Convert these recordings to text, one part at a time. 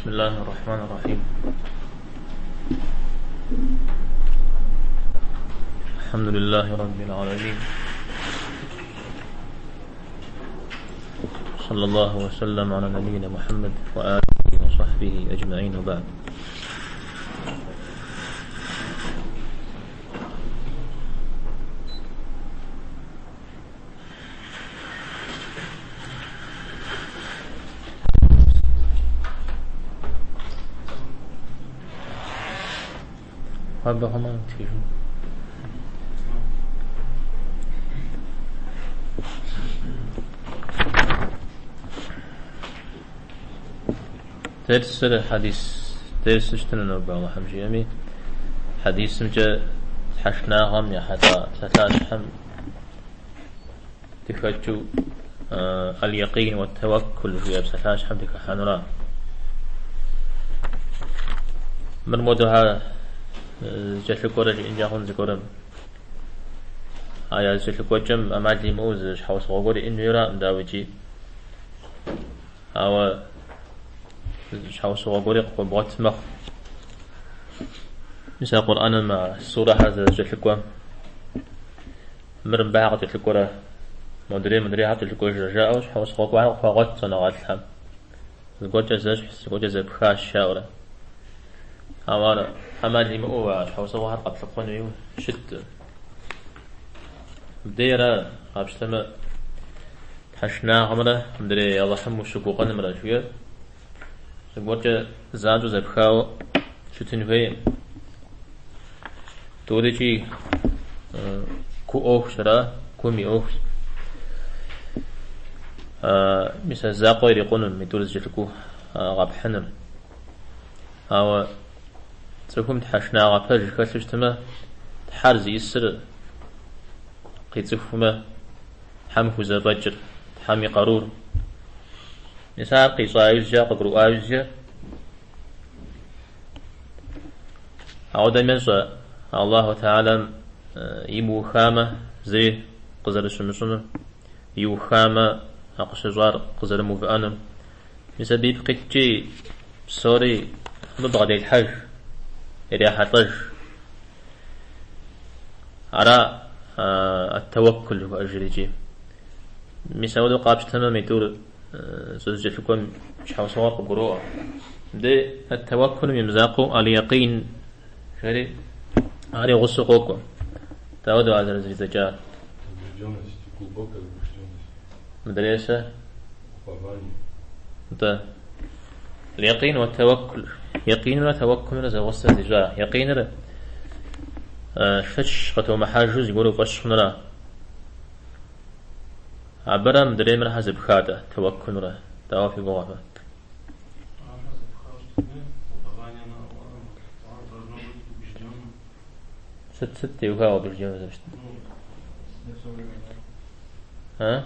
بسم الله الرحمن الرحيم. الحمد لله رب العالمين. صلى الله وسلم على نبينا محمد وآله وصحبه أجمعين وبعد. Дерсыр хьэдис дерсу щытыну нобэ Алыхьым жиӏэми, хьэдисымкӏэ тхьэшынагъэм ехьэлӏа псалъащхьэм дыхэкӏыу аль-якъин уат-тэуэккул жиӏэ псалъащхьэм дыхыхьэнура. Мыр модэхьэ зэкӏэлъыкӏуэрэ жиӏэнкӏэ хъун зыгуэрым. А я зэкӏэлъыкӏуэкӏэм ӏэмал имыӏэу зы щхьэусыгъуэ гуэр иӏэн хуейраӏым, дауикӏи. Ауэ щхьэусыгъуэ гуэри къыхуэбгъуэт мэхъу. Мис а Къурӏэным а сурэхэр зэрызэкӏэлъыкӏуэм, мыр мыбыхьэ къыкӏэлъыкӏуэрэ, модрей модрейхэр къыкӏэлъыкӏуэжрэ жаӏэу щхьэусыгъуэ гуэрхэр къыхуагъуэт щӏэныгъэлӏхэм. Зыгуэркӏэ зэщхь, зыгуэркӏэ зэпхащ жаӏэурэ. Ауэ ар ӏэмал имыӏэу а щхьэусыгъуэхэр къэплъыхъуэн хуейуэ щыткъым. Мыбдейра, къапщтэмэ, тхьэшынагъэмрэ мыдрей Алыхьым ущыгугъынымрэ жиӏэр зыгуэркӏэ занщӏэу зэпхауэ щытын хуейкъым. Тӏурикӏи гу ӏуэхущ, ара, гум и ӏуэхущ. Мис а закъуэ ирикъуну, мы тӏур зэкӏэлъыкӏуэу къэпхьыныр. Ауэ цӏыхум тхьэшынагъэ пэж хэлъу щытмэ, Тхьэр зиӏысыр къицӏыхумэ, Тхьэм хузэфӏэкӏыр, Тхьэм и къарур. Мис ар къищӏа иужькӏэ, къыгурыӏуа иужькӏэ, ауэдэм ещӏэ Аллаху Тэхьэлам имыухамэ, зыри къызэрыщымыщӏынур, иухамэ, а къыщыщӏар къызэрымыувыӏэнур. Мис абы ипкъ иткӏи псори абы бгъэделъхьэж, ирехьэлӏэж. Ара ат-тэуэккул жыхуаӏэжыр икӏи. Мис ауэдэу къапщтэмэ, мы тӏур щӏызэкӏэлъыкӏуэм щхьэусыгъуэр къыбгуроӏуэ. Мыбдей ат-тэуэккулым и мызакъуэу аль-якъин жари ари гъусэу къокӏуэ. Дауэдэу ар зэрызэридзэкӏар? Убежденность, глубокая убежденность. Мыдрейр-щэ? Упование. Нтӏэ. Якъин уэ тэуэккул. Якъинымрэ тэуэккулымрэ зэгъусэ зищӏа. Якъиныр шэч къытомыхьэжу зыгуэр уи фӏэщ хъунура? Абырэ мыдреймрэ хьэ зэпха-тӏэ, тэуэккулымрэ. Дауэ фи гугъэ фэ? Ахэр зэпхауэ щытми, упование на Аллаха, он должно быть убежденным. Сыт, сыт теухуауэ убежденным зэрыщытыр? Ну, А?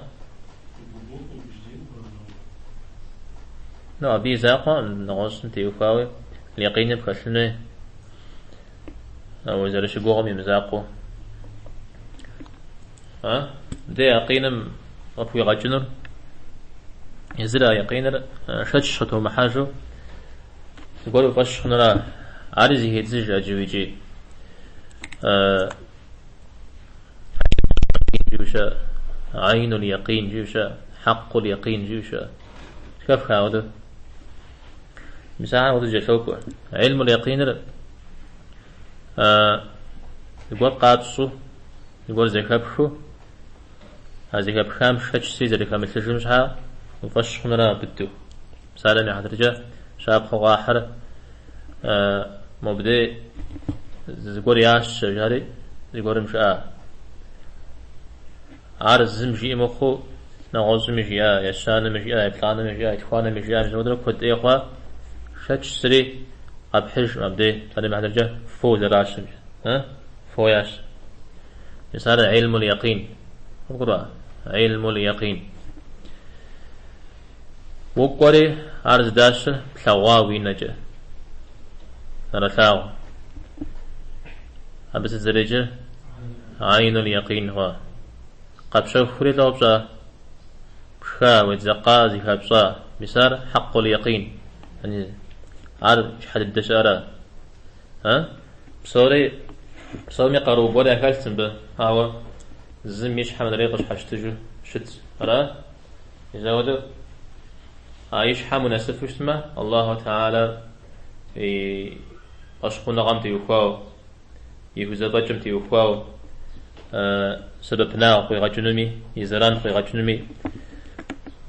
глубокое убеждение должно быть. Ну, абы и закъуэкъым, нэгъуэщӏым теухуауи якъиныр пхэлъын хуей, ауэ зэрыщыгугъым и мызакъуэу. А? Мыдей якъиным къыпхуигъэкӏынур, езыр а якъиныр шэч къытомыхьэжу зыгуэр уи фӏэщ хъунура? Ари зыхедзыж аджэу икӏи. Жиӏэу щыӏэ, айнул якъин жиӏэу щыӏэ, хьэкъул якъин жиӏэу щыӏэ. Зэхэфха ауэдэу? Мис ахэр ауэдэу зэкӏэлъокӏуэ. Илмул якъиныр зыгуэр къапщӏэу, зыгуэр зэхэпхыу, а зэхэпхам шэч зыри зэрыхэмылъыжым щхьа уи фӏэщ хъунура быдэу. Псалъэм и хьэтыркӏэ щапхъэу къахьыр мобдей зыгуэр ящэ, жари зыгуэрым жиӏа. Ар зым жиӏэ мыхъуу, нэгъуэщӏми жиӏа, ещанэми жиӏа, еплӏанэми жиӏа, етхуанэми жиӏа, мис ауэдурэ куэд ӏей хъуа, шэч зыри къэпхьыжкъым абдей, псалъэм и хьэтыркӏэ фо зэращэмкӏэ. Фо ящэ. Мис ар илмул якъин. Къыбгурыӏуа? Илмул якъин. Укӏуэри ар зыдащэр плъэгъуа уи нэкӏэ. Нэрылъагъу. Абы сыт зэреджэр? Айнул якъин хъуа. Къэпщэхури лӏо пщӏа? Пшха, уедзэкъа, зыхэпщӏа. Мис ар хьэкъул якъин. Ар ищхьэ дыдэ щыӏэра? А? Псори, псоми къару гуэр яхэлъщ мыбы, ауэ зым и щхьэм адрейр къыщхьэщытыжу щытщ. Ара? Мис ауэдэу а и щхьэм унэсыфу щытмэ, Аллаху Тэхьэлэ и фӏэщхъуныгъэм теухуауэ, и хузэфӏэкӏым теухуауэ сэбэпынагъ къуигъэкӏынуми, и зэран къуигъэкӏынуми,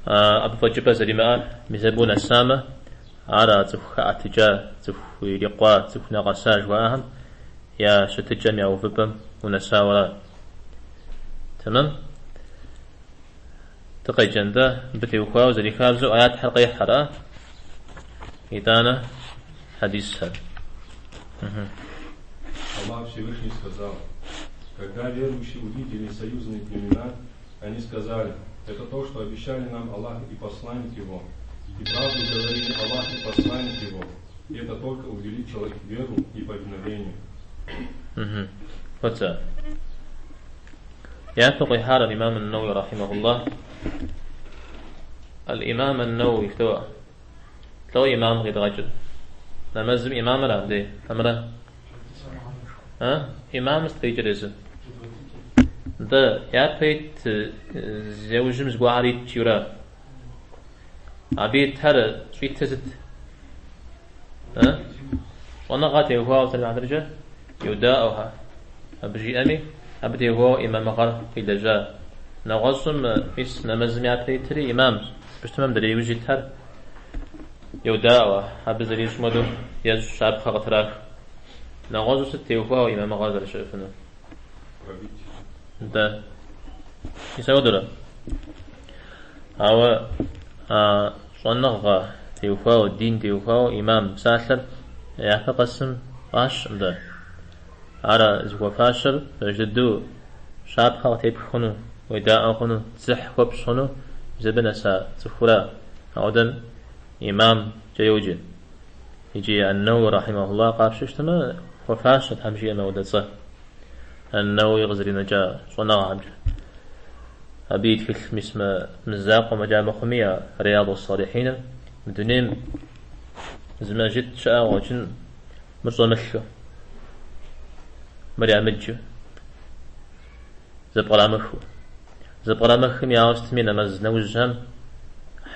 абы фӏэкӏыпӏэ зэримыӏэр, мис абы унэсамэ, ар а цӏыху хэӏэтыкӏа, цӏыху ирикъуа, цӏыху нэгъэса жыхуаӏэхэм я щытыкӏэм, я увыпӏэм унэсауэ ара. Тэмэм? Дыкъеджэн-тӏэ, мыбы теухуауэ зэрихабзэу аятхэр къехь, ара? Итӏанэ хьэдисхэр. Аллах Всевышний сказал, когда верующие увидели союзные племена, они сказали, это то, что обещали нам Аллах и посланник Его. И правду говорили Аллах и посланник Его. И это только увеличило их веру и повиновение. Вот за. Япэу къихьар аль-Имам ан-Науи рахьимахуллах. Аль-Имам ан-Науи кто? Лӏо имам къидгъэкӏыр? Нэмэзым имамыра дей, хьэмэрэ? А? Имам сыт къикӏыр езы? Нтӏэ, япэ ит зэужьым зыгуэрхэр ит жиӏэура? Абы итхэр щӏитыр сыт? А? Щӏэныгъэ теухуауэ псалъэм и хьэтыркӏэ йодаӏуэхэ. Абы жиӏэми, абы теухуауэ имамыгъэр къилэжьа. Нэгъуэщӏым, мис, нэмэзым япэ итри имамщ. Пщтымэ мыдрей иужь итхэр йодаӏуэ, абы зэрищӏым хуэдэу ещӏ, щапхъэ къытрах. Нэгъуэщӏу сыт теухуауэ имамыгъэр зэрыщыӏэфынур? Нтӏэ, мис ауэдурэ. Ауэ а щӏэныгъэ теухуауэ, дин теухуауэ имам псалъэр япэ къэсым фӏащкъым-тӏэ. Ар зыхуэфащэр пэж дыдэу щапхъэ къытепх хъуну, уедаӏуэ хъуну, дзыхь хуэпщӏ хъуну мис абы нэса цӏыхура. Ауэдэм имамкӏэ йоджэ. Икӏи Ан-Науи рахьимахуллах къапщтэу щытмэ, хуэфащэ Тхьэм жиӏэмэ ауэдэ цӏэ. Ан-Науи къызэринэкӏа щӏэныгъэхэмкӏэ. Абы и тхылъ мис мы закъуэм фӏэкӏа мыхъуми а Рияду ссалихьиныр мы дунейм зы мэжджыт щыӏэ къыщӏэкӏын мыр щӏэмылъу, мыр ямыджу, зэпкърамыхыу. Зэпкърамыхми ауэ сытми нэмэз нэужьхэм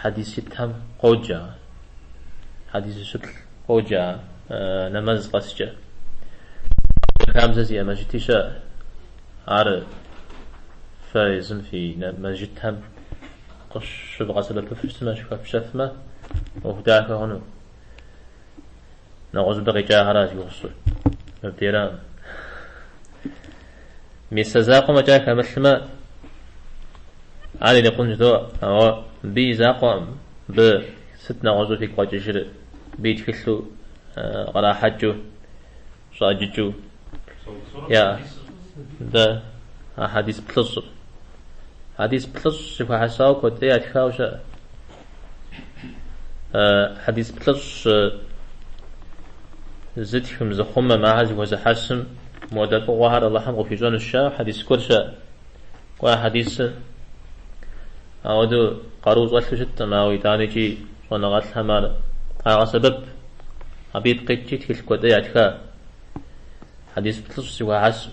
хьэдис итхэм къоджэ, хьэдис зыщыплӏ къоджэ нэмэз къэскӏэ. Хабзэ зиӏэ мэжджыти щыӏэ. Ар фэ езым фи мэжджытхэм къыщывгъэсэбэпыфу щытмэ, щыхэфпщэфмэ, ӏуэху дахэ хъуну. Нэгъуэщӏыпӏэ къикӏахэращ зи гугъу сщӏыр. Мыбдейракъым. Мис а закъуэм фӏэкӏа хэмылъмэ, ар ирикъун жыдоӏэ. Ауэ мыбы и закъуэкъым, мыбы сыт нэгъуэщӏу фигу къэкӏыжыр, мыбы и тхылъу кърахьэкӏыу, щӏаджыкӏыу. Я, дэ а хьэдис плӏыщӏыр. Хьэдис плӏыщӏ зэхуахьэсауэ куэд ӏей ятхауэ щыӏэ. Хьэдис плӏыщӏ зытхым, зыхъумэм, ахэр зыхуэзыхьэсым модэ фӏыгъуэхэр Алыхьым къыхуищӏэнущ жаӏэу хьэдис гуэр щыӏэ. Кӏуэ хьэдисыр ауэдэу къару щӏэлъу щыткъым, ауэ итӏанэ икӏи щӏэныгъэлӏхэм ар къагъэсэбэп. Абы ипкъ иткӏи тхылъ куэд ӏей ятха. Хьэдис плӏыщӏ зыхуахьэсу.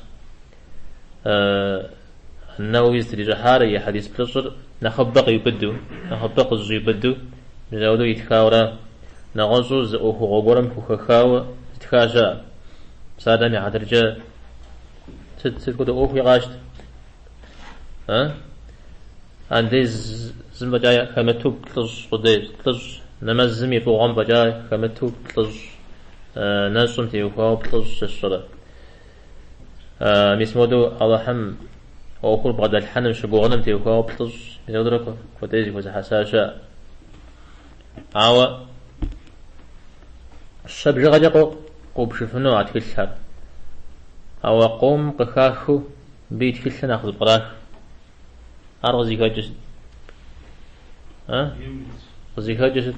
Нэуи зытрищӏыхьар и хьэдис плӏыщӏыр нэхъыбэ къиубыду, нэхъыбэ къызэщӏиубыду, мис ауэдэу итхауэра. Нэгъуэщӏу зы ӏуэхугъуэ гуэрым хухэхауэ зытха щыӏэ. Псалъэм и хьэтыркӏэ сыт сыт хуэдэ ӏуэхуи къащтэ. Андез зым фӏэкӏа хэмыту плӏыщӏ къудей, плӏыщӏ, нэмэзым и фӏыгъуэм фӏэкӏа хэмыту плӏыщӏ, нэщӏым теухуауэ плӏыщӏ сэ сщӏэрэ. Мис модэу Алыхьым ӏуэхур бгъэдэлъхьэным, щыгугъыным теухуауэ плӏыщӏ, мис ауэдурэ куэд ӏей зыхуэзыхьэса щыӏэ. Ауэ щэ бжыгъэкӏэ къыубжыфыну а тхылъхэр. Ауэ къомым къыхахыу мыбы и тхылъыр нэхъ зэпкърах. Ар къызыхэкӏыр сыт? А? Къызыхэкӏыр сыт?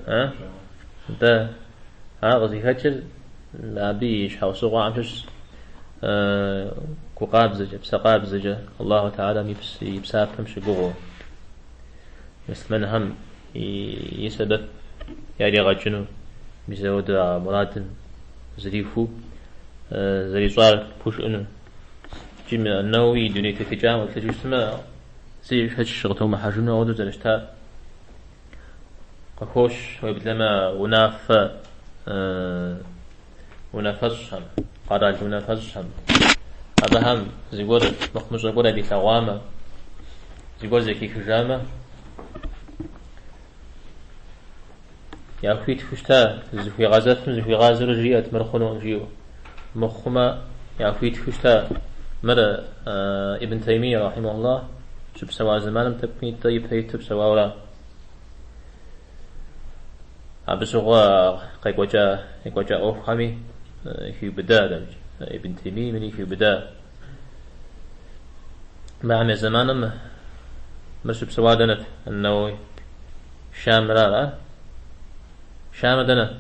А? Нтӏэ, ар къызыхэкӏыр абы и щхьэусыгъуэхэм щыщщ гу къабзэкӏэ, псэ къабзэкӏэ Аллаху Тэхьэлам и псапэм щыгугъыу муслъымэнхэм и сэбэп. яригъэкӏыну, мис ауэдэ а мурадым зрихуу зэрищӏар пхужыӏэну. Икӏи Нэуи и дуней тетыкӏам уеплъыжу щытмэ, зыи шэч къытомыхьэжыну ауэдэу зэрыщытар къыхощ, уеблэмэ унафэ унафэщӏхэм, къэрал унафэщӏхэм, абыхэм зыгуэр мыхъумыщӏэ гуэр ядилъэгъуамэ, зыгуэр зэхихыжамэ, яхуитхыу щыта, зыхуигъэзэфым зыхуигъазэурэ жиӏэт мыр хъунукъым жиӏэу. Мыхъумэ, яхуитхыу щыта мыр Ибн Таймия, рахьимахуллах, щыпсэуа зэманым тӏэкӏунитӏэ ипэ иту псэуауэра. Абы щыгъуэ къекӏуэкӏа екӏуэкӏа ӏуэхухэми хиубыда, дауикӏ, Ибн Таймиеми хиубыда. Мыхэм я зэманым мыр щыпсэуа дэнэт, Нэуи? Шамра, ара? Шамыр дэнэ?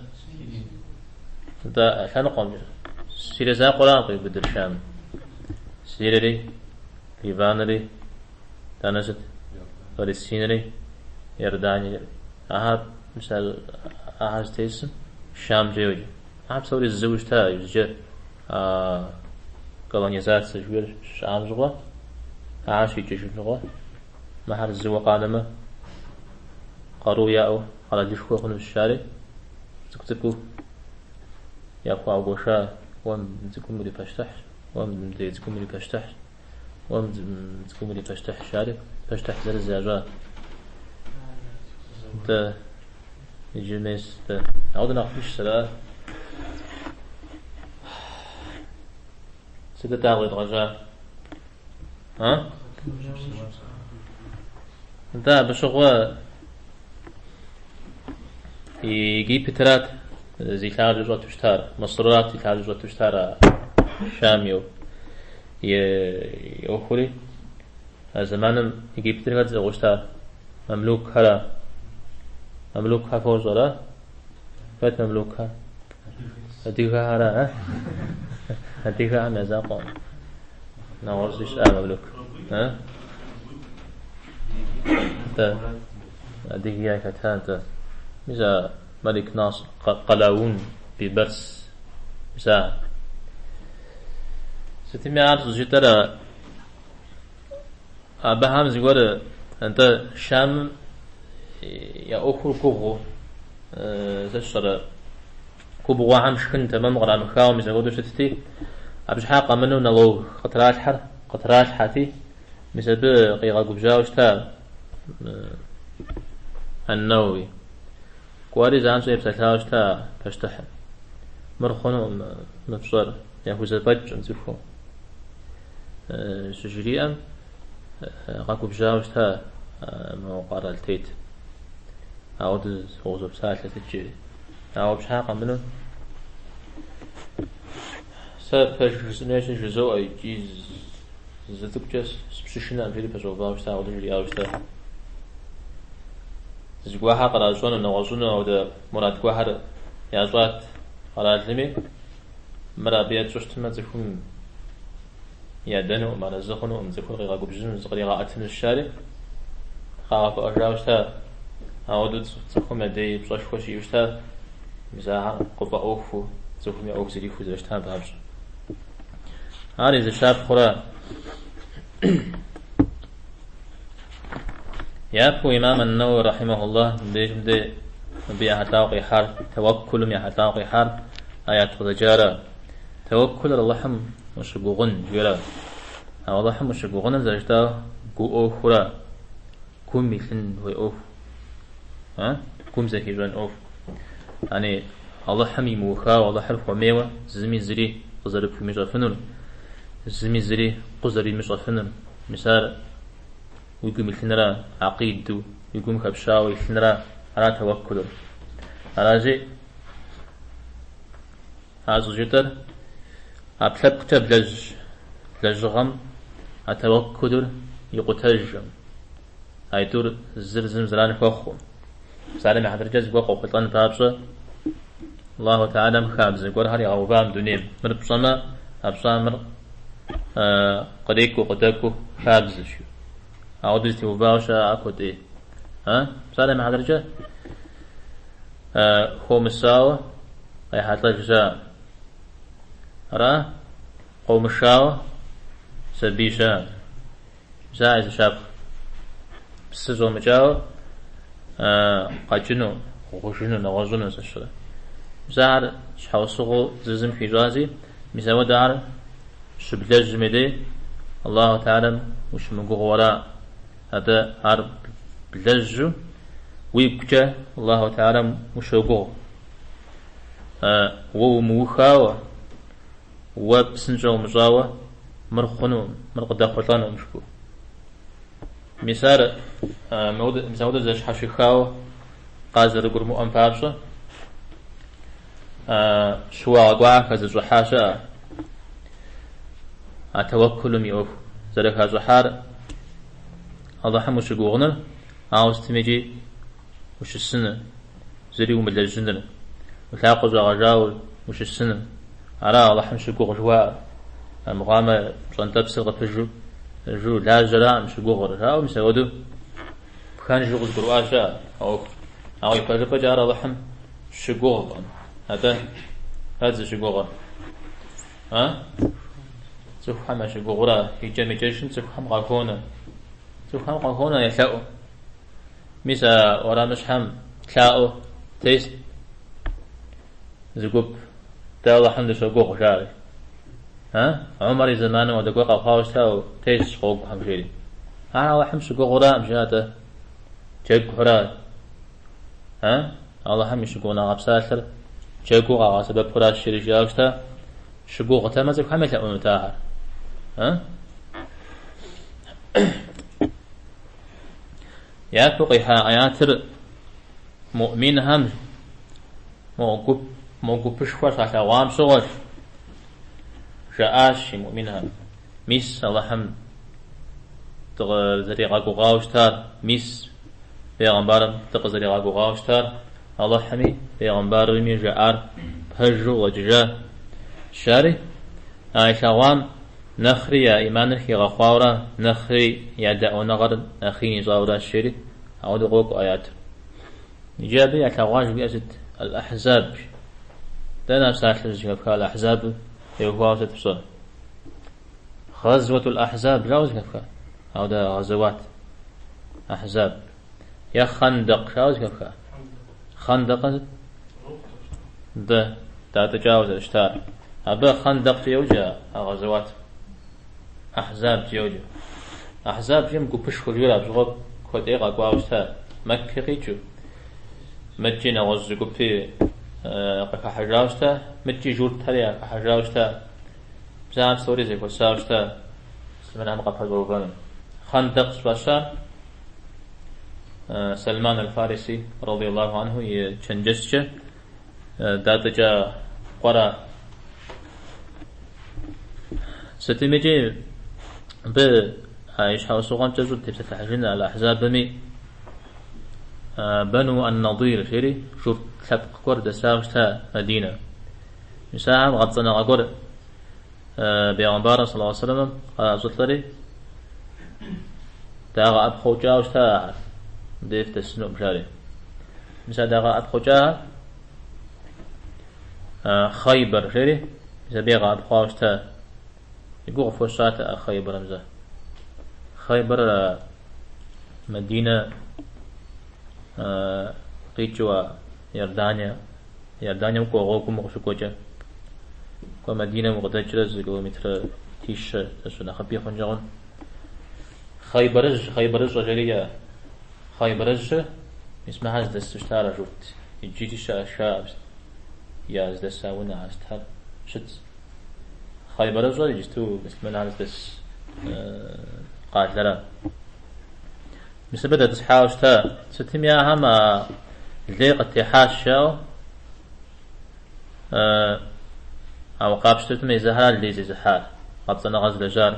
Нтӏэ, лъэныкъуэмкӏэ. Сирие закъуэракъым къиубыдыр Шам. Сириери, Ливанри, дэнэ сыт? Палестинэри, Иорданиери. Ахэр, мис ахэр зытесым Шамкӏэ йоджэ. Ахэр псори зыуэ щыта, иужькӏэ колонизацэ жыхуиӏэр щыщыӏам щыгъуэ, ахэр щикӏыжым щыгъуэ, мыхэр зыуэ къанэмэ, къару яӏэу къэралышхуэ хъунущ жари, цӏыкӏу-цӏыкӏуу яхуагуэша, уэ мы цӏыкӏум урипащтыхьщ, уэ мыдрей цӏыкӏум урипащтыхьщ, уэ мы цӏыкӏум урипащтыхьщ жари, пащтыхь зырыз ящӏа. Нтӏэ, иджы мес, дэ. Ауэ нэхъ тыншщ, ара? Сыт дэ къедгъэжьа? А? Нтӏэ, абы щыгъуэ Египетрат зи лъабжьэ щӏэту щытар, Мысыррат зи лъабжьэ щӏэту щытар а Шам и ӏуэхури. А зэманым Египетыр хэт зыӏыгъыу щытар? Мамлюкхэр. Мамлюкхэр фощӏэрэ? Хэт мамлюкхэр? Адыгэхэр, а? Адыгэхэм я закъуэкъым. Нэгъуэщӏи щыӏэ мамлюк. А? Нтӏэ, адыги яхэта, нтӏэ. Мис а Малик Наср, Къалаун, Бибэрс, мис ахэр. Сытми ар щӏыжытӏэр абыхэм зыгуэр, нтӏэ, Шамым я ӏуэхур гугъуу, сэ сщӏэрэ, губгъуэхэм шхын тэмэм кърамыхауэ мис апхуэдэу щытти, абы щхьа къэмынэу налог къытралъхьэр къытралъхьэти, мис абы къигъэгубжьауэ щыта Ан-Нэуи. Кӏуэри занщӏэу епсэлъауэ щыта пащтыхьым. Мыр хъунукъым мы фщӏэр, яхузэфӏэкӏкъым цӏыхум. Щыжриӏэм къэгубжьауэ щыта мы къэралтет. Ауэдэ укъызопсалъэ сыт жери. Ауэ абы щхьа къэмынэу сэ пэж жысӏэн хуейщи жызоӏэ икӏи зы цӏыкӏукӏэ сыпщышынэкъым жери пэщӏэувауэ щыта, ауэдэ жриӏауэ щыта. Зыгуэрхэр къращӏэну, нэгъуэщӏыну ауэдэ мурад гуэрхэр ящӏат къэралми, мыр абы етщӏу щытмэ, цӏыхум ядэнукъым, арэзы хъунукъым, цӏыхур къигъэгубжьыну, зыкъригъэӏэтынущ жари, къагъэувыӏэжауэ щыта. Ауэдэу цӏыхум я дей пщӏэшхуэ щиӏэу щыта, мис ахэр къыфӏэӏуэхуу, цӏыхум я ӏуэху зэрихуэу зэрыщытам папщӏэ. Ар и зы щапхъэура. Япэу имам ан-Нэуи рахьимахуллах мыбдежым де мыбы ехьэлӏауэ къихьар, тэуэккулым ехьэлӏауэ къихьар аят къызэджара. Тэуэккулыр Алыхьым ущыгугъын жиӏэра. Ауэ Алыхьым ущыгугъыныр зэрыжытӏауэ гу ӏуэхура, гум илъын хуей ӏуэху, а? Гум зэхищӏэн ӏуэху. Ани Алыхьым имыухауэ, Алыхьыр хуэмейуэ зыми зыри къызэрыпхуимыщӏэфынур, зыми зыри къузэримыщӏэфынур. Мис ар уи гум илъынра, акъидэу уи гум хэпщауэ илъынра, ара тэуэккулыр. Аращи, ар щӏыжытӏэр ӏэпкълъэпкъкӏэ блэжь лэжьыгъэм а тэуэккулыр икъутэжкъым. Айтӏур зыр зым зэран хуэхъукъым. Псалъэм и хьэтыркӏэ зыгуэр къохъулӏэн папщӏэ, Аллаху Тэхьэлам хабзэ гуэрхэр игъэува мы дунейм. Мыр пщӏэмэ, а пщӏам мыр кърикӏуэу, къыдэкӏуэу хабзэщ. Ауэдэу зэтеувауэ щыӏэ куэдӏей. Псалъэм и хьэтыркӏэ. Хуомысауэ къехьэлӏэж щыӏэ. Ара? Къомышауэ сабий щыӏэ. Мис ар зы щапхъэ. Псы щӏомыкӏауэ къэкӏыну, гъужыну, нэгъуэщӏыну зэщрэ. Мис ар щхьэусыгъуэу зы зым хищӏази, мис ауэдэ ар щыблэжьым и дей Аллаху Тэхьэлам ущымыгугъыу ара. Атӏэ ар блэжьу уигукӏэ Аллаху Тэхьэлам ущогугъ. Уэ умыухауэ, уэ псынщӏэ умыщӏауэ мыр хъунукъым, мыр къыдэхъулӏэнукъым жыпӏэу. Мис ар мис ауэдэ зэщхьэщыхауэ къазэрыгурымыӏуэм папщӏэ щыуагъэ гуэрхэр хэзыщӏыхьа щыӏэ а тэуэккулым и ӏуэху зэрыхащӏыхьар Алыхьым ущыгугъыныр, ауэ сытми икӏи ущысыныр, зыри умылэжьыныр, уи лъакъуэ щӏэгъэжауэ ущысыныр. Ара Алыхьым щыгугъ жыхуаӏэр. Армыхъуамэ, пщӏэнтӏэпсыр къыпыжу жу лажьэраӏым щыгугъыр. Жаӏэу мис ауэдэу пхэнжу къызыгурыӏуа щыӏэ а ӏуэху. Ауэ ипэжыпӏэкӏэ ар Алыхьым щыгугъкъым. Атӏэ, хэт зыщыгугъыр? А? Цӏыхухэм ящыгугъыурэ, икӏэм-икӏэжым цӏыхухэм къахуонэ. Цӏыхухэм къахуонэ елъэӏу. Мис а уэрамыщхьэм лъаӏуэу тест зы гуп. Дэ Алыхьым дыщогугъ, жаӏэри. А? Умар и зэманым ауэдэ гуэр къэхъуауэ щытауэ тесщ гъуэгухэм, жери. Ар Алыхьым щыгугъураӏым, жи атӏэ. Джэгухьура. А? Алыхьым и щыгугъыныгъэ псалъэр джэгуу къагъэсэбэпуращ, жери жиӏауэ щыта. Щыгугътэмэ цӏыхухэм елъэӏунут ахэр. А? Япэу къихьа аятыр муӏминхэм мо гуп, мо гупышхуэр щалъэгъуам щыгъуэщ, жаӏащ и муӏминхэм. Мис Алыхьым дыкъызэригъэгугъауэ щытар, мис бегъымбарым дыкъызэригъэгугъауэ щытар, Алыхьми бегъымбарми жаӏар пэжу къыщӏэкӏыжа. Жари, а илъэгъуам нэхъри я ӏиманыр хигъэхъуауэрэ, нэхъри я даӏуэныгъэр нэхъ ин ищӏауэращ, жери, ауэдэу къокӏуэ аятыр. Иджы абы ялъэгъуа жыхуиӏэр сыт? Аль-Ахьзаб. Дэнэ а псалъэр зыхэфха Аль-Ахьзаб теухуауэ сыт фщӏэр? Гъэзуатул Ахьзаб жауэ зыхэфха? Ауэдэ гъэзэуат. Ахьзаб. Е Хъэндэкъ жауэ зыхэфха? Хъэндэкъыр сыт? Дэ датӏыкӏауэ зэрыщытар. Абы Хъэндэкъкӏэ йоджэ а гъэзэуат. Ахьзабкӏэ йоджэ. Ахьзаб жиӏэм гупышхуэ жиӏэр абы щыгъуэ куэдей къэкӏуауэ щыта. Мэккэ къикӏыу. Мыткӏи нэгъуэщӏ зы гупи къыхыхьэжауэ щыта, мыткӏи журтхэри яхыхьэжауэ щыта. Мис ахэр псори зэхуэсауэ щыта муслъымэнхэм къапэщӏэувэну. Хъэндэкъ щӏыфӏащар Сэлман аль-Фариси, радиаллаху анху, и чэнджэщкӏэ датӏыкӏа къуэра. Сытымикӏи абы а и щхьэусыгъуэм кӏэщӏу тепсэлъыхьыжын аль-Ахьзабми Бану ан-Надир жери журт лъэпкъ гуэр дэсауэ щыта Мадинэ. Мис ахэм гъэпцӏэныгъэ гуэр бегъымбарым саллаллаху алейхи вассаламым къащӏылӏэри дагъэӏэпхъукӏауэ щыта ахэр. Мыбдеж фыдэсынукъым жари. Мис а дагъэӏэпхъукӏахэр Хъайбэр жери мис абы ягъэӏэпхъуауэ щыта. И гугъу фхуэсщӏат Хъайбэрым зэ. Хъайбэр Мадинэ къикӏыу а Иордание, Иорданием кӏуэ гъуэгум укъыщыкӏуэкӏэ, кӏуэ Мадинэм укъыдэкӏрэ зы километрэ тищэ зэщӏэ нэхъыби хъункӏэ хъун. Хъайбэрыжь, Хъайбэрыщӏэ жери иӏэ. Хъайбэрыжьыр мис мыхэр здэсу щытар а журт. Иджыри щыӏэ жаӏэ я здэса унэхэр сытхэр щытщ. Хъайбэрыщӏэр иджысту муслъымэнхэр здэс къалэра. Мис абы дэтӏысхьауэ щыта. Сытми ахэм а лей къыттехьащ жаӏэу, ауэ къапщтэтмэ езыхэр лей зезыхьар, гъэпцӏэныгъэ зылэжьар.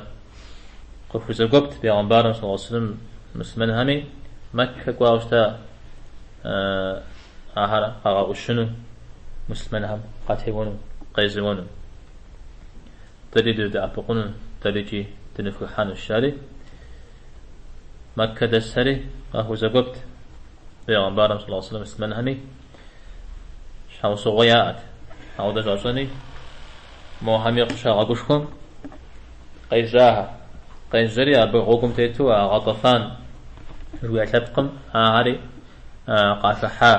Къыхузэгуэпт бегъымбарым саллаллаху алейхи вассалам муслъымэнхэми Мэккэ кӏуауэ щыта ахэр къагъэӏущыну, муслъымэнхэм къатеуэну, къезэуэну. Дэри дывдэӏэпыкъуну, дэрикӏи дыныфхыхьэнущ, жари Мэккэ дэсхэри къахузэгуэпт бегъымбарым саллаллаху алейхи вассалам муслъымэнхэми. щхьэусыгъуэ яӏэт. Ауэдэ щӏащӏэни мохэми къыщагъэгушхуэм къежьахэр. Къежьэри абы гъуэгум тету а Гъэтӏэфан жыхуиӏэ лъэпкъым ахэри къахыхьа.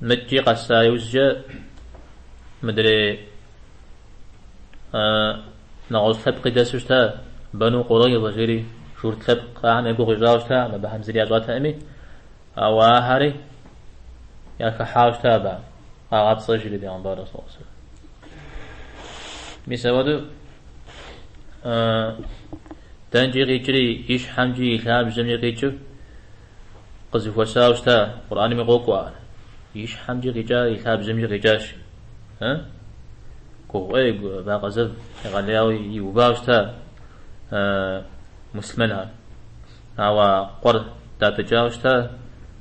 Мыткӏи къэса иужькӏэ мыдрей нэгъуэщӏ лъэпкъи дэсу щыта, Бану Къурайзэ жери журт лъэпкъ ахэм я гугъу ищӏауэ щытакъым, абыхэм зыри ящӏатэкъыми, ауэ ахэри яхыхьауэ щыта абыхэм, къагъэпцӏэжри бегъымбарыр саллаллаху алейхи ва сэллэм. Мис апхуэдэу дэнкӏи къикӏри, и щхьэмкӏи, и лъабжьэмкӏи къикӏыу къызэхуэсауэ щыта, Къурӏэнми къокӏуэ ар. И щхьэмкӏи къикӏа, и лъабжьэмкӏи къикӏащ. Гугъу ӏей, вакъэ зэв егъэлеяуэ иувауэ щыта муслъымэнхэр. Ауэ къуэр датӏыкӏауэ щыта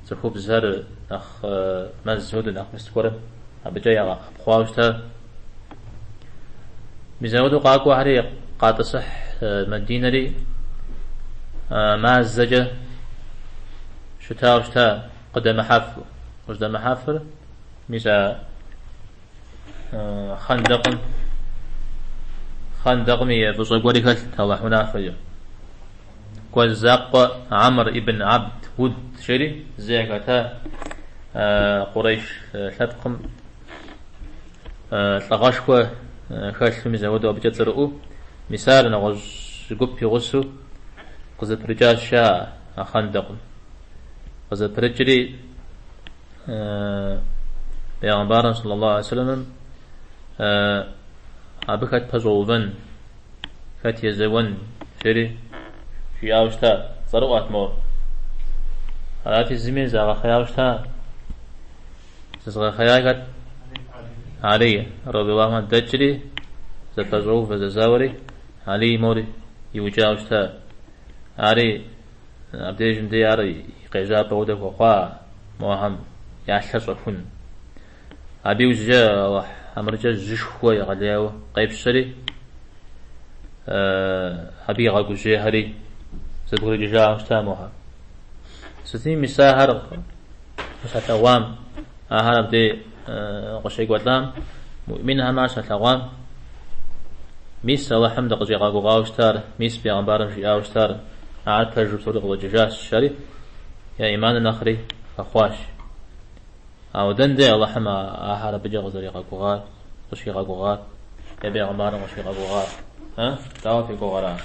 цӏыхубзхэр нэхъ мэз хуэдэу, нэхъ мыст гуэрым абыкӏэ ягъэӏэпхъуауэ щыта. Мис апхуэдэу къакӏуэхэри къатӏысыхь Мэдинэри мазэкӏэ щытауэ щыта къыдэмыхьэфу. Къыщӏыдэмыхьэфыр мис а Хъэндэкъым Хъэндэкъым и фӏыщӏэ гуэри хэлът Алыхь унафэкӏэ. Къуэ закъуэ Амр ибн Абд Уд жери зы яхэта Къурейш лъэпкъым лӏыгъэшхуэ хэлъу мис апхуэдэу абыкӏэ цӏэрыӏуэу, мис ар нэгъуэщӏ гуп и гъусэу къызэпрыкӏащ жаӏэ а Хъэндэкъым. Къызэпрыкӏри Бегъымбарым саллаллаху алейхи ва сэллэмым абы хэт пэщӏэувэн, хэт езэуэн жери жиӏауэ щыта, цӏэрыӏуэт мор. Арати, зыми загъэхъеяуэ щыта. Зызыгъэхъеяр хэт? Алий, радиаллаху анху, дэкӏри, зэпэщӏэувэ зэзауэри, Алий мор иукӏауэ щыта. Ари абдежым дей ар и къежьапӏэ хуэдэ хуэхъуа мохэм я лъэр щӏэхун. Абы иужькӏэ Алыхь ӏэмыркӏэ жьышхуэ егъэлеяуэ къепщэри, абы игъэгужьейхэри зэбгрыкӏыжауэ щыта мохэр. Сытми мис ахэр къыщалъэгъуам, ахэр абдей къыщекӏуэлӏам, муӏминхэм ар щалъэгъуам, мис Алыхьым дыкъыщӏигъэгугъауэ щытар, мис бегъымбарым жиӏауэ щытар, ар пэжу псори къыщӏэкӏыжащ, жари я ӏиманыр нэхъри хэхъуащ. Ауэ дэн дей Алыхьым ахэр абыкӏэ къызэригъэгугъар, къыщигъэгугъар, е бегъымбарым къыщигъэгугъар? А? Дауэ фи гугъэрэ?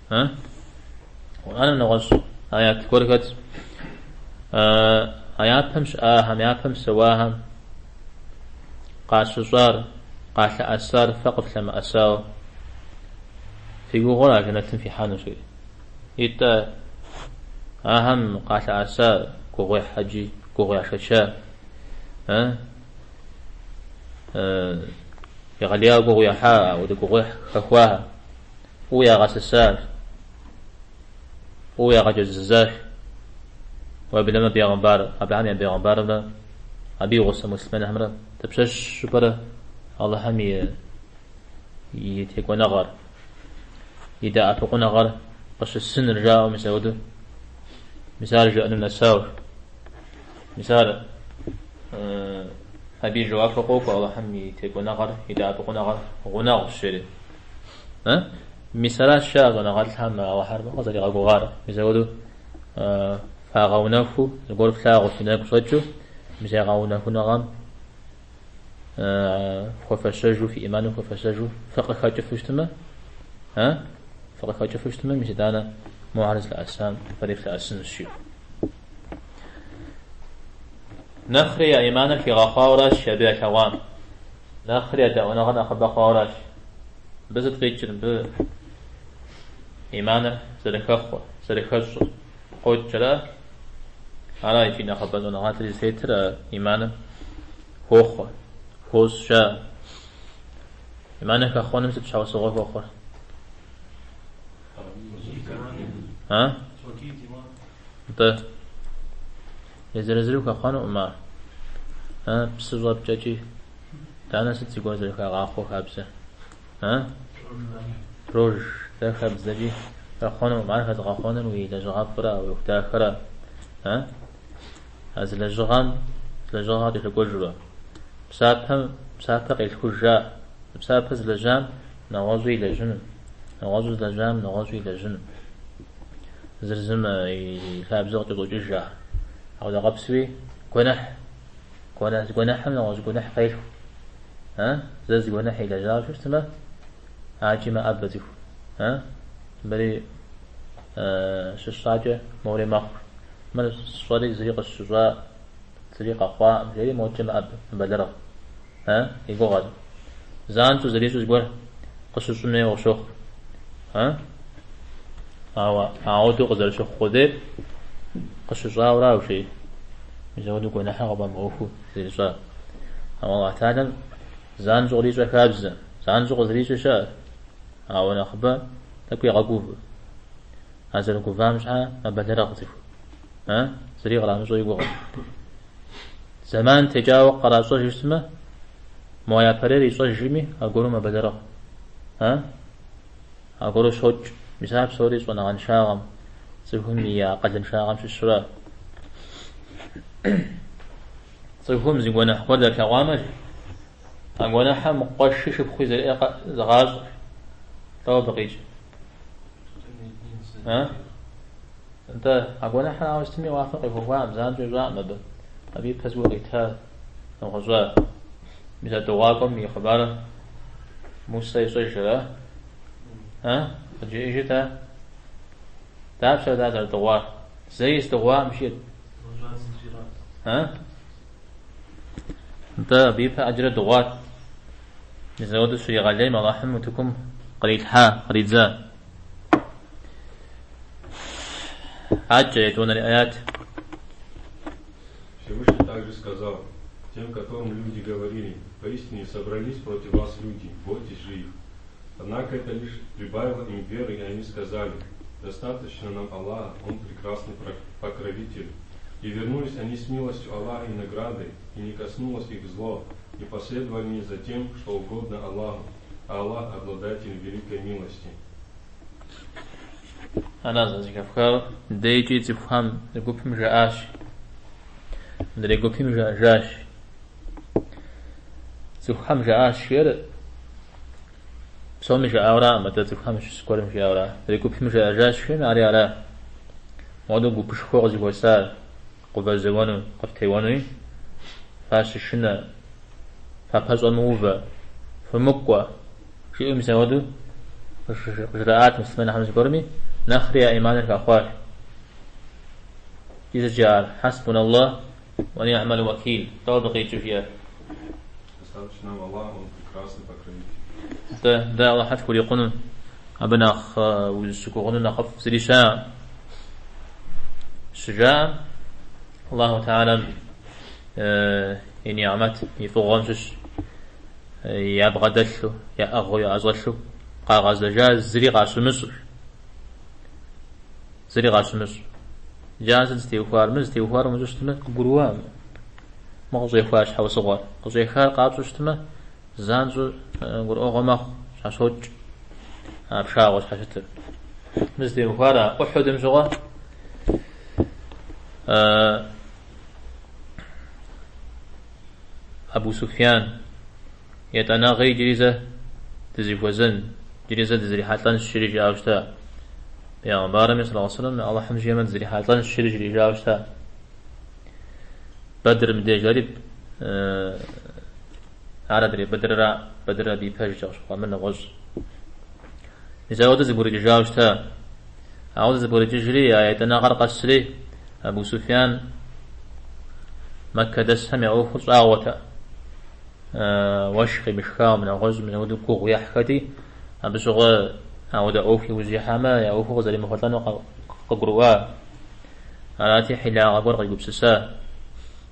А? Къурӏэным нэгъуэщӏ аят гуэр хэтщ. А япэм щыӏахэм, япэм псэуахэм къащыщӏар, къалъэӏэсар фэ къыфлъэмыӏэсауэ фи гугъэр а жэнэтым фихьэнущ, жери. Итӏэ ахэм къалъэӏэса гугъуехь ӏэджи гугъу яшэча, егъэлеяуэ гугъу ехьа, ауэдэ гугъуехь хэхуахэр. Фӏыуэ ягъэсысащ, фӏыуэ ягъэкӏэзызащ. Уеблэмэ бегъымбар, абыхэм я бегъымбарымрэ абы и гъусэ муслъымэнхэмрэ дапщэщ жыпӏэрэ Алыхьым и текӏуэныгъэр, и дэӏэпыкъуныгъэр къыщысыныр жаӏэу мис ауэдэу, мис ар жаӏэну нэсауэ. Мис ар абы и жэуапыр къокӏуэ Алыхьым и текӏуэныгъэр, и дэӏэпыкъуныгъэр гъунэгъущ, жери. Мис аращ жаӏэ щӏэныгъэлӏхэм Алыхьыр къызэригъэгугъар. Мис апхуэдэу фагъэунэхуу, зыгуэр флъагъуу фи нэгу щӏэкӏыу, мис а гъэунэхуныгъэм хуэфэщэжу, фи ӏиманым хуэфэщэжу фыкъыхэкӏыфу щытмэ, фыкъыхэкӏыфу щытмэ, мис итӏанэ мохэр зылъэӏэсам фэри флъэӏэсынущ, жиӏэу. Нэхъри я ӏиманыр хигъэхъуауэращ абы ялъэгъуам. Нэхъри я даӏуэныгъэр нэхъыбэ хъуауэращ. Мыбы сыт къикӏыр? Мыбы ӏиманыр зэрыхэхъуэр, зэрыхэщӏыр къокӏ, ара? Ара икӏи нэхъыбэ щӏэныгъэлӏри зытетыр а ӏиманым хохъуэ, хощӏ жаӏэ. Ӏиманыр хэхъуэным сыт щхьэусыгъуэ хуэхъур? А? Нтӏэ, езыр-езыру хэхъуэнукъым ар. А, псы щӏэпкӏэкӏи, итӏанэ сыт зыгуэр зэрыхагъахъуэ хабзэ? А? Прож, дэ хэбдзэкӏи хэхъуэнукъым. Ар хэзыгъэхъуэнур уи лэжьыгъэфӏра, уи ӏуэху дахэра? А? А зы лэжьыгъэм Лэжьыгъэхэр кӏэлъыкӏуэжурэ. Псапэм псапэ къелъхуж жаӏэ. Псапэ зылэжьам нэгъуэщӏу илэжьыну, нэгъуэщӏу зылэжьам нэгъуэщӏу илэжьыну. Зыр зым и лъабжьэ къыкӏэщӏокӏыж жаӏэ. Апхуэдэ къабзэуи гуэныхь. Гуэныхь, зы гуэныхьым нэгъуэщӏ гуэныхь къелъху. Зэ зы гуэныхь илэжьауэ щытмэ, адэкӏи мэӏэбэ цӏыху. Мыри щысщӏакӏэ мори мэхъу. Мыр сщӏэри зыри къысщыщӏа, зыри къэхъуакъым, жери модэкӏэ мэӏэбэ, мэбэлэрыгъ. И гугъэщ. Занщӏэу зэрищӏу зыгуэр къыщыщӏын хуейуэ къыщохъу. Ауэ ауэдэу къызэрыщыхъу къудейр къыщыщӏауэра жи. Мис ауэдэу гуэныхьыр къыфӏэмыӏуэхуу зэрищӏар. Ауэ Аллахь Тэхьэлам занщӏэу кърищӏэ хабзэ, занщӏэу къызэрищӏи щыӏэ, ауэ нэхъыбэ тӏэкӏу егъэгувэ. А зэрыгувам щхьэ мэбэлэрыгъ цӏыху. Зыри кърамыщӏэу и гугъэ. Зэман текӏауэ къращӏэжу щытмэ, мо япэрейр ищӏэжми, аргуэру мэбэлэрыгъ. Аргуэру щокӏ. Мис ар псори щӏэныгъэншагъэм, цӏыхум и акъылыншагъэм щыщура. Цӏыхум зы гуэныхь гуэр дэплъэгъуамэ, а гуэныхьым къуэши шыпхъуи зэриӏэр зэгъащӏэ. Лӏо абы къикӏ. Нтӏэ, а гуэныхьыр ауэ сытми уафэм къехуэхуакъым, занщӏэу ищӏакъым абы. Абы ипэ зыгуэр къита, нэгъуэщӏа. Мис а дыгъуакӏуэм и хъыбарыр Мусэ ищӏэжрэ? А? Къыджеӏэжыт, а? Дапщэрэ ар зэрыдыгъуар? Зэи сдыгъуакъым, жиӏэт. А? Нтӏэ, абы ипэ ӏэджэрэ дыгъуат. Мис ауэдэу щригъэлейм Аллахьым утыкум кърилъхьа, къридза. Адэкӏэ етӏуанэрей аят. Всевышний также сказал тем, которым люди говорили, поистине собрались против вас люди, бойтесь же их. Однако это лишь прибавило им веры, и они сказали, достаточно нам Аллаха, Он прекрасный покровитель. И вернулись они с милостью Аллаха и наградой, и не коснулось их зло, и последовали они за тем, что угодно Аллаху, а Аллах обладатель великой милости. Ара зэхэфхар дэ икӏи цӏыхухэм зы гупым жаӏащ, мыдрей гупым жаӏэжащ. Цӏыхухэм жаӏащ жиӏэр псоми жаӏауэракъым, атӏэ цӏыхухэм щыщ гуэрым жиӏауэра. Мыдрей гупым жаӏэжащ жиӏэми, ари ара. Модэу гупышхуэ къызэхуэса къывэзэуэну, къыфтеуэнуи, фащышынэ, фапэщӏэмыувэ, фымыкӏуэ, жиӏэу мис апхуэдэу къыжраӏат муслъымэнхэм зыгуэрми, нэхъри я ӏиманыр хэхъуащ. Икӏи сыт жаӏар? Хьэсбуна Аллах уа ни'мал уакил. Лӏо абы къикӏыу жиӏэр? Достаточно нам Аллаха, Он прекрасный покровитель. Дэ, дэ Аллахьыр тхурикъуну, абы нэхъ узыщыгугъыну нэхъыфӏ зыри щыӏэкъым. Щыжаӏэм, Аллаху Тэхьэлам и ни'мэт, и фӏыгъуэм щыщ ябгъэдэлъу, яӏыгъыу, яӏэщӏэлъу къагъэзэжа зыри къащымыщӏыр. Зыри къащымыщӏ. Иджы ар сыт зытеухуар? Мыр зытеухуар умыщӏэу щытмэ, къыбгурыӏуэкъым. Мы къыщӏехуа щхьэусыгъуэр. Къыщӏехар къапщӏэу щытмэ, занщӏэу гурыӏуэгъуэ мэхъу, щхьэщокӏ а пшагъуэ щхьэщытыр. Мы зытеухуар а Ухьудым щыгъуэ Абу Суфьян етӏанэгъи иджыри зэ дызэхуэзэн, иджыри зэ дызэрихьэлӏэнщ жиӏэри жиӏауэ щыта. Пейгъэмбарми, саллаллаху алейхи вассалам, Алыхьым жиӏэмэ дызэрихьэлӏэнщ жиӏэри жриӏэжауэ щыта. Бэдрым деж ари ар адрей Бэдрыра, Бэдр абы ипэжкӏэ къыщыхъуа, мыр нэгъуэщӏ. Мис ауэдэу зэбгрыкӏыжауэ щыта. Ауэдэу зэбгрыкӏыжри, а етӏанэгъэр къэсри, Абу Суфьян Мэккэ дэсхэм я ӏуэхур щӏагъуэтэкъым. Уэшх къемышхауэ, нэгъуэщӏым ауэдэу гугъу ехьхэти, абы щыгъуэ ауэдэ ӏуэху иужь ихьамэ, я ӏуэхур къызэремыхъулӏэну къыгурыӏуа. Арати, хьилагъэ гуэр къигупсыса.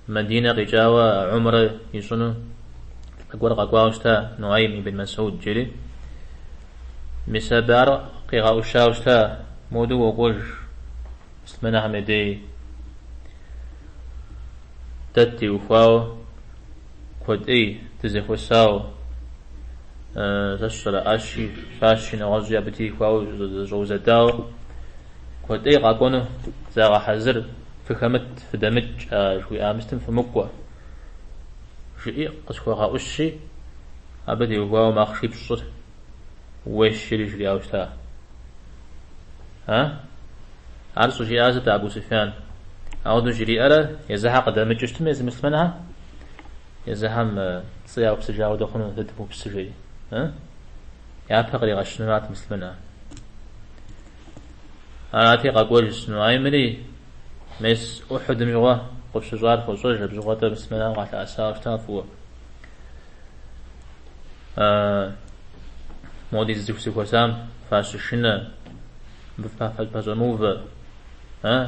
Мадинэ къикӏауэ умрэ ищӏыну лӏы гуэр къэкӏуауэ щыта, Нуайм ибн Масуд жери. Мис абы ар къигъэӏущауэ щыта, модэу уокӏуэж муслъымэнхэм я дей. Дэ ттеухуауэ куэд ӏей дызэхуэсауэ, сэ сщӏэрэ ӏэщи, фащи, нэгъуэщӏи абы теухуауэ зэщӏэузэдауэ куэд ӏей къакӏуэну загъэхьэзыр, фыхэмыт, фыдэмыкӏ, а жыхуиӏа мыстым фымыкӏуэ. Жыӏи къысхуэгъэӏущи, абы теухуауэ махъшипщӏыр ууейщ жери жриӏауэ щыта. А? Ар щӏыжиӏар сыт Абу Суфян? Ауэдэу жриӏэрэ езыхьэр къыдэмыкӏыу щытмэ, езы муслъымэнхэм? Езыхэм пцӏы яупсыжа хуэдэ хъуну, дэ дывоупсы жери. А? Япэ къригъэщынурат муслъымэнхэр. Арати, къэкӏуэжщ Нуаймри, мес Ухьудым щыгъуэ къыпщыщӏар фощӏэж, абы щыгъуэ-тӏэ муслъымэнхэм къалъэӏэсауэ щыта фӏыуэ. Моди зы цӏыху зыхуэсам фащышынэ, мыбы фыпэщӏэмыувэ,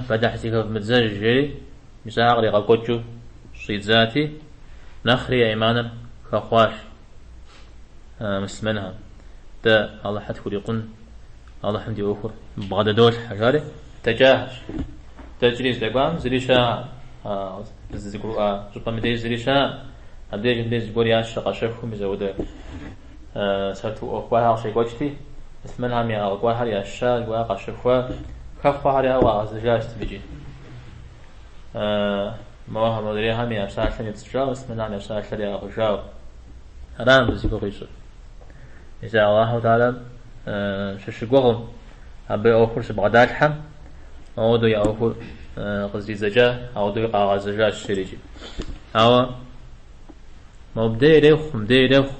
бэлыхь зыхэвмыдзэж, жери, мис ахэр къригъэкӏуэкӏыу щӏидзати, нэхъри я ӏиманыр хэхъуащ муслъымэнхэм. Дэ Алыхьыр тхурикъун, Алыхьым ди ӏуэхур бгъэдыдолъхьэ, жари, дэкӏахэщ. Дэкӏри здэкӏуам зыри щыӏэкъым, зызэгурыӏуа щӏыпӏэм и деж зыри щыӏэкъым. Абдежым деж зыгуэр ящэ къащэхум мис ауэдэ сату ӏуэху гуэрхэр къыщекӏуэкӏти, муслъымэнхэм яӏыгъ гуэрхэр яща, зыгуэрхэр къащэхуа, хэхъуэхэр яӏэу къагъэзэжащ икӏи. Мохэм, модрейхэм я псалъэм епцӏыжауэ, муслъымэнхэм я псалъэр яӏыгъыжауэ. Ара мыбы зи гугъу ищӏыр. Мис Аллахьу Тэхьэлам щыщыгугъым, абы ӏуэхур щыбгъэдалъхьэм, ауэдэу я ӏуэхур къызридзэкӏа, ауэдэуи къагъэзэжащ жери икӏи. Ауэ мобдей ирехъу, мыбдей ирехъу,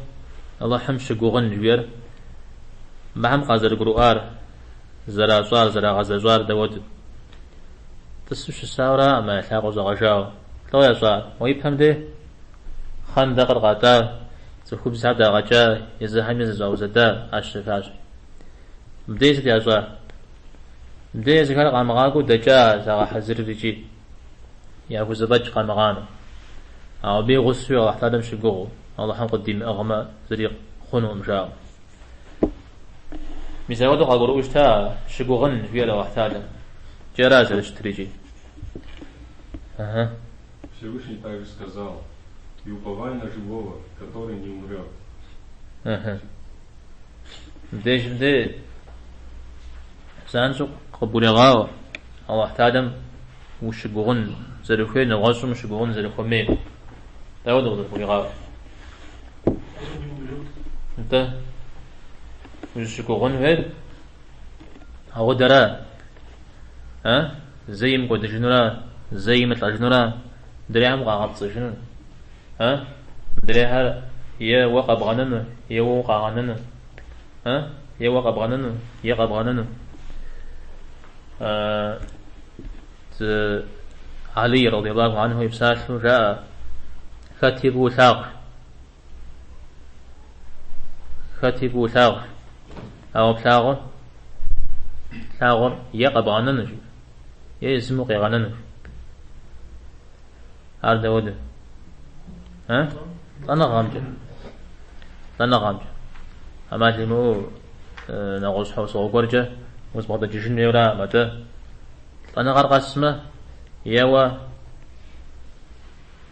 Алыхьым щыгугъын жиӏэр мыхэм къазэрыгурыӏуар, зэращӏар, зэрагъэзэщӏар дауэдэу? Тӏысу щысауэраӏым я лъакъуэ щӏэгъэжауэ. Лӏо ящӏар? Мо ипэм дей Хъэндэкъыр къатӏа, цӏыхубзхэр дагъэкӏа, езыхэми зэщӏаузэда ӏэщэ-фащэ. Мыбдей сыт ящӏар? Мыбдей езыхэр къамыгъакӏуэу дэкӏа загъэхьэзырыр икӏи яхузэфӏэкӏ къамыгъанэу. Ауэ абы и гъусэуи Алыхь Тэхьэлам щыгугъыу, Алыхьым къыддимыӏыгъмэ, зыри хъунукъым жаӏэу. Мис апхуэдэу къагурыӏуэу щыта щыгугъын жиӏэр Алыхь Тэхьэлам. Икӏи ара зэрыщытыр икӏи. Ыхьы. Всевышний также сказал, и уповай на живого, который не умрет. Ыхьы. Мыбдежым де занщӏэу къыбгурегъаӏуэ Алыхь Тэхьэлам ущыгугъын зэрыхуейр, нэгъуэщӏым ущыгугъын зэрыхуэмейр. Дауэдэу къызэрыбгуригъаӏуэр? Нтӏэ, узыщыгугъын хуейр ауэдэра? А? Зэи мыкӏуэдыжынура? Зэи мылӏэжынура? Мыдрейхэм къагъэпцӏыжыну? А? Мыдрейхэр е уэ къэбгъэнэну, е уэ укъагъэнэну? А? Е уэ къэбгъэнэну, е къэбгъэнэну? Зы Алий радиаллаху анху и псалъэу жаӏэ, Хэти фӏыуэ улъагъу. Хэти фӏыуэ улъагъу. Ауэ плъагъур, плъагъур е къэбгъэнэнущ, е езым укъигъэнэнущ. Ар дауэдэу? А? Лӏэныгъэмкӏэ. Лӏэныгъэмкӏэ. ӏэмал имыӏэу нэгъуэщӏ щхьэусыгъуэ гуэркӏэ узбгъэдэкӏыжын хуейуэраӏым, атӏэ лӏэныгъэр къэсмэ, еуэ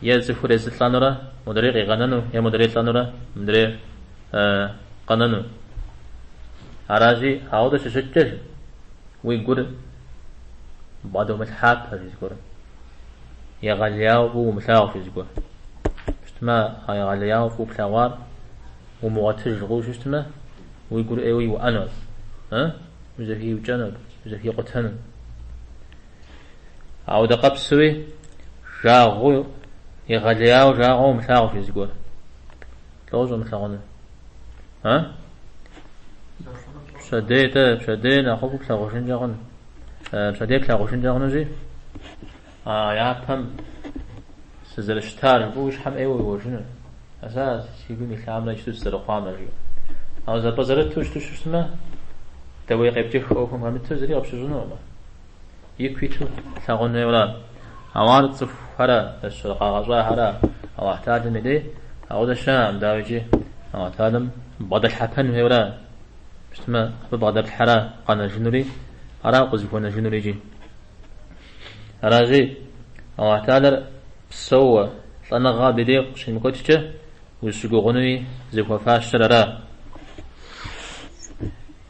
Е цӏыхур езыр лӏэнурэ модрей къигъэнэну, е модрей лӏэнурэ мыдрей къэнэну. Аращи, ауэдэу щыщыткӏэ, жи, уи гур бгъэдомылъхьапэ, жи зыгуэрым. Егъэлеяуэ фӏыуэ умылъагъу, жи зыгуэр. Щытмэ, а егъэлеяуэ фӏыуэ плъэгъуар умыгъуэтыж хъууэ щытмэ, уи гур ӏейуэ иуӏэну, узэхиукӏэну, узэхикъутэну. Ауэдэ къабзэуи жагъуэу, егъэлеяуэ жагъуэу умылъагъу, жи зыгуэр. Лӏо щӏумылъагъунур? А? Пщэдей-тӏэ, пщэдей нэхъыфӏу плъагъужынкӏэ хъун. Пщэдей плъагъужынкӏэ хъунущи, а япэм сызэрыщытар жыпӏэу уи щхьэм ӏейуэ уеуэжыну. А сэ си гум илъамрэ иджыпсту сызэрыхъуамрэ жиӏэу. Ауэ зэпӏэзэрыту щыту щытмэ, дэуей-къепкӏых ӏуэхум хэмыту зыри къыпщыщӏынукъым. Ику иту лъагъун хуейуэра. Ауэ ар цӏыхухэрэ, къагъэщӏахэрэ Алыхь Тэхьэлам и дей ауэдэ щыӏэкъым, дауикӏи Алыхь Тэхьэлам бгъэдэлъхьэпэн хуейуэра. Щытмэ, абы бгъэдэплъхьэра къэнэжынури, ара къызыхуэнэжынури икӏи. Аращи, Алыхь Тэхьэлар псэууэ, лӏэныгъэ абы и дей къыщемыкӏуэкӏкӏэ узыщыгугъынуи зыхуэфащэр ара.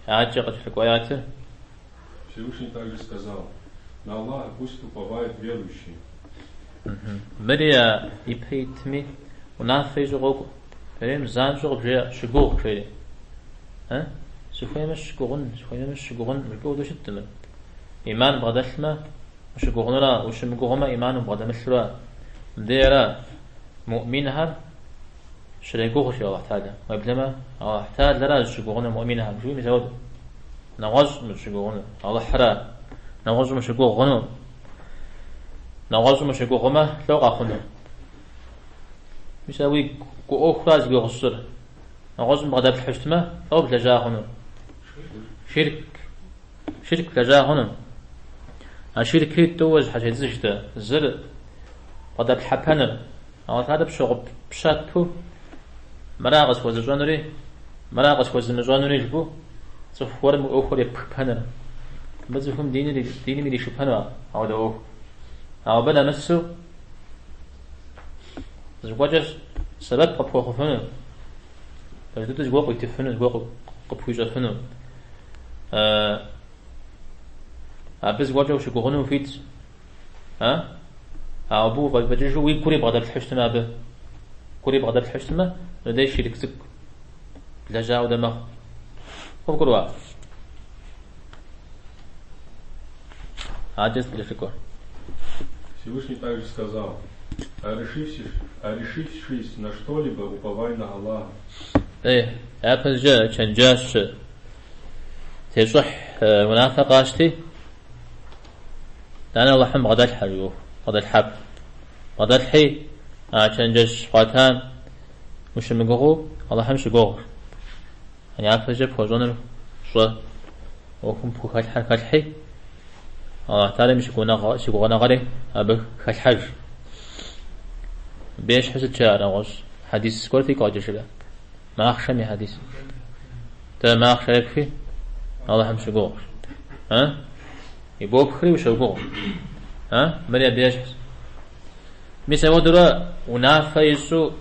Адэкӏэ къыкӏэлъыкӏуэ аятыр. Всевышний также сказал, На Аллаха пусть уповают верующие. Мыри а ипэ итми Унафэ ищӏу къокӏуэ. Мыдрейм занщӏэу къыбжеӏэ, щыгугъ, жери. Сыхуеймэ сыщыгугъын, сыхуеймэ сыщыгугъын, жыпӏэу хуэдэу щыткъым мыр. Иман бгъэдэлъмэ, ущыгугъынура, ущымыгугъмэ, иман убгъэдэмылъура. Мыдей ара, муӏминхэр щрегугъ, жи Алыхь Тэхьэлам. Уеблэмэ, Алыхь Тэхьэлара зыщыгугъынур муӏминхэм, жи мис ауэдэу. Нэгъуэщӏым ущыгугъыну, Алыхьра. Нэгъуэщӏым ущыгугъ хъуну. Нэгъуэщӏым ущыгугъмэ, лӏо къэхъуну. Мис а уи гу ӏуэхура зи гугъу сщӏыр. Нэгъуэщӏым бгъэдэплъхьэу щытмэ, лӏо блэжьа хъуну. Ширк. Ширк блэжьа хъуну. А ширкри тӏууэ зэщхьэщедзыж дэ. Зыр бгъэдэплъхьэпэныр. Алыхь Тэхьэлар пщыгъупщэпу мыра къысхуэзыщӏэнури, мыра къысхуэзымыщӏэнури жыпӏэу цӏыху гуэрым уи ӏуэхур еппхыпэныр. Мыбы цӏыхум диным иришыпэну ауэдэ ӏуэху. Ауэ абы нэмысу зыгуэркӏэ сэбэп къыпхуэхъуфыну, пэж дыдэу зыгуэр къуитыфыну, зыгуэр къыпхуищӏэфыну. Абы зыгуэркӏэ ущыгугъыну ухуитщ. А? Ауэ абы уфӏэкӏыжу уи гури бгъэдэплъхьэу щытмэ абы. Гури бгъэдэплъхьэу щытмэ, мыдей ширк цӏыкӏу блэжьа хуэдэ мэхъу. Къывгурыӏуа? Адэкӏэ сыт къыкӏэлъыкӏуэр? Всевышний также сказал, а решившись, а решившись на что-либо, уповай на Аллаха. Эй, япэщӏыкӏэ чэнджэщ тещӏыхь унафэ къащти, Итӏанэ Алыхьым бгъэдэлъхьэ, жи ӏуэху, бгъэдэлъхьэп. Бгъэдэлъхьи, а чэнджэщ къуатам ущымыгугъыу Алыхьым щыгугъ. Япэщӏыкӏэ пхуэщӏэнур щӏэ, ӏуэхум пхухэлъхьэр хэлъхьи, Алыхь Тэхьэлам и щыгугъыныгъэри абы хэлъхьэж. Абы ещхьу сыт щыӏэр нэгъуэщӏ хьэдис гуэр фигу къэкӏыжрэ? Махъшэм и хьэдис. Дэ махъшэ епхи, Алыхьым щыгугъ. А? Ибопхри ущогугъ. А? Мыри абы ещхьщ. Мис ауэдурэ унафэ ищӏу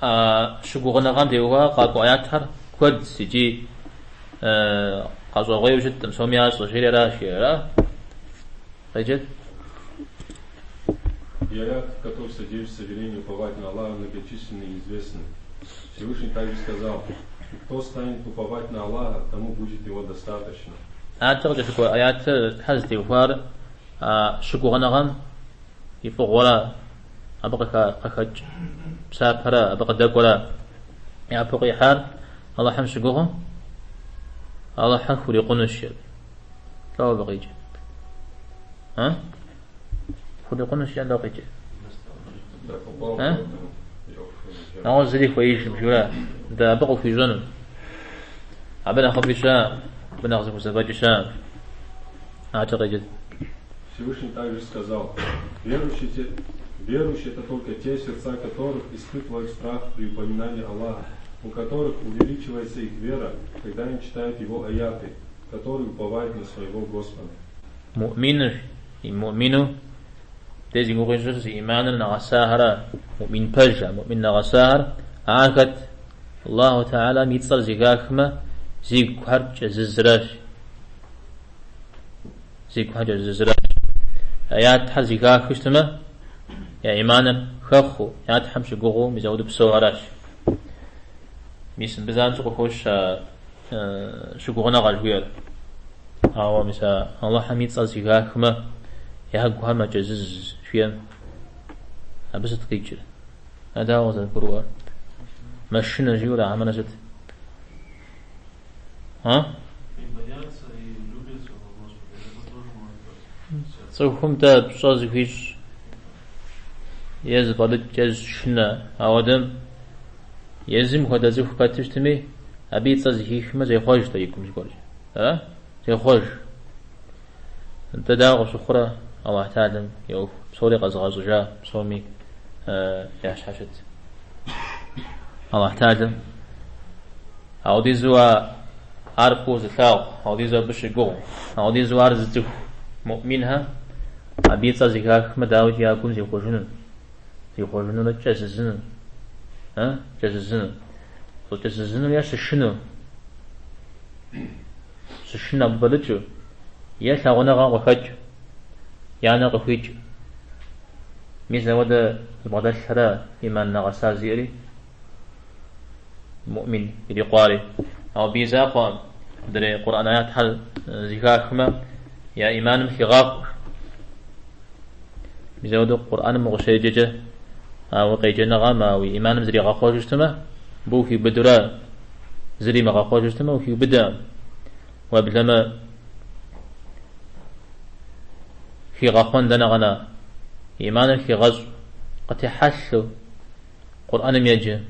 а щыгугъыныгъэм теухуа къакӏуэ аятхэр куэдщ икӏи къэщӏэгъуейуэ щыткъым, псоми ящӏэ, жери аращ, ара? Къеджэт. И аят, в котором содержится веление уповать на Аллаха, многочисленны и известны. Всевышний также сказал, и кто станет уповать на Аллаха, тому будет его достаточно. Адэкӏэ къыкӏэлъыкӏуэ аятыр тхьэ зытеухуар а щыгугъыныгъэм и фӏыгъуэрэ абы къыхэкӏ псапэрэ абы къыдэкӏуэрэ япэу къихьар Алыхьым щыгугъым Алыхьыр хурикъунущ жиӏэр. Лӏо абы къикӏ. А? Хурикъунущ жиӏэр лӏо къикӏ. А? Нэгъуэщӏ зыри хуеижым жиӏэурэ, дэ абы къыхуищӏэну. Абы нэхъыфӏи щыӏэкъым, абы нэхъ зыхузэфӏэкӏи щыӏэкъым. Адэкӏэ къеджэт. Всевышний также сказал, верующие, те, верующие это только те, сердца которых испытывают страх при упоминании Аллаха, у которых увеличивается их вера, когда они читают его аяты, которые уповают на своего Господа. Муӏминыр, и муӏмину, дэ зи гугъу ищӏыр зи иманыр нэгъэсахэр, муӏмин пэж, а муӏмин нэгъэсахэр, ахэр хэт? Аллаху Тэхьэлам и цӏэр зэхахмэ, зигухэр кӏэзызращ. Зигухэр кӏэзызращ. Аятхэр зэхахыу щытмэ, я иманыр хэхъуу, я Тхьэм щыгугъыу мис ауэдэу псэухэращ. Мис мыбы занщӏэу къыхощ а щыгугъыныгъэ жыхуиӏэр. Ауэ мис а Алыхьым и цӏэр зэхахмэ, ягухэр мэкӏэзыз жиӏэм, абы сыт къикӏыр? Ар дауэ къызэрыбгурыӏуэр? Мэшынэ жиӏэура хьэмэрэ сыт? А? Цӏыхум дэ пщӏэ зыхуищӏ е зыфӏэлӏыкӏ е зыщышынэ ауэдэм езым хуэдэ цӏыху хэту щытми, абы и цӏэр зэхихмэ зехъуэж-тӏэ и гум зыгуэркӏэ. Ара? Зехъуэж. Нтӏэ дауэ къыщыхъурэ Аллахь Тэхьэлам и ӏуэху псори къэзыгъэщӏыжа псоми ящхьэщыт Аллахь Тэхьэлам? Ауэдизу ар фӏыуэ зылъагъу, ауэдизу абы щыгугъу, ауэдизу ар зыцӏыху муӏминхэм абы и цӏэр зэхахмэ, дауикӏ я гум зихъуэжыну, зихъуэжынурэ кӏэзызыну, кӏэзызыну. Щӏэкӏэзызынур е щышыну, щышынэ абы фӏэлӏыкӏыу, е лъагъуныгъэм къыхэкӏ, я нэр къыхуикӏ. Мис ауэдэ зыбгъэдэлъхьэрэ иман нэгъэса зиӏэри, муӏмин ирикъуари. Ауэ абы и закъуэкъым, мыдрей Къурӏэн аятхэр зэхахмэ, я иманым хигъахъуэ. Мис ауэдэу Къурӏэным укъыщеджэкӏэ, а уи къеджэныгъэм, а уи иманым зригъэхъуэжу щытмэ, абы ухиубыдэурэ зримыгъэхъуэжу щытмэ, ухиубыдэкъым. Уеблэмэ, хигъэхъуэн дэнэ къэна? Иманыр хигъэщӏ, къытехьэлъэу Къурӏэным еджэ.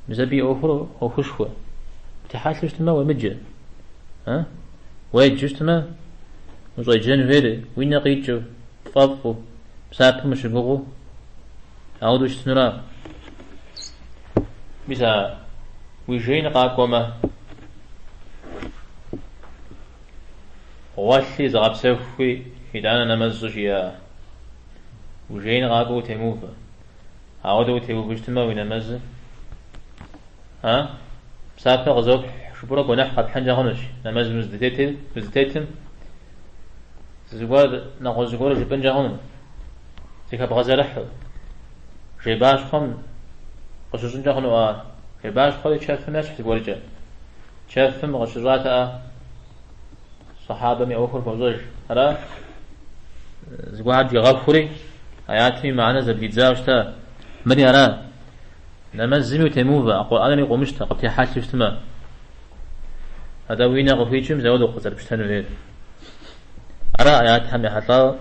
Мис абы и ӏуэхур ӏуэхушхуэ. Къытехьэлъэу щытмэ, уемыджэ. А? Уеджэу щытмэ, ущӏеджэн хуейр уи нэ къикӏыу, пфӏэфӏу, псапэм ущыгугъыу, ауэдэу щытынура? Мис а уи жеин къакӏуэмэ, гъуэлъи зыгъэпсэхуи, итӏанэ нэмэз щӏы жиӏа. Уи жеин къакӏуэу утемыувэ. Ауэдэу утеувэу щытмэ, уи нэмэзыр, а? Псапэ къызопхь жыпӏэурэ гуэныхь къэпхьынкӏэ хъунущ. Нэмэзым узытетым зыгуэр, нэгъуэщӏ зыгуэру жыпӏэнкӏэ хъуну. Зыхэбгъэзэрыхьу. Жейбащхъуэм къыщыщӏынкӏэ хъуну ар. Жейбащхъуэри чэфым ещхь зыгуэркӏэ. Чэфым къыщыщӏатэӏэ сахьабэм и ӏуэхур фощӏэж. Ара? Зыгуэрхэр дигъэхури, аятым и мыхьэнэр зэблидзауэ щыта. Мыри ара? Нэмэзми утемыувэ, а Къурӏэнри къыумыщтэ, къыптехьэлъэу щытмэ. Атӏэ уи нэ къыхуикӏым зауэдэу къызэрыпщтэн хуейр. Ара аятхэм ехьэлӏауэ?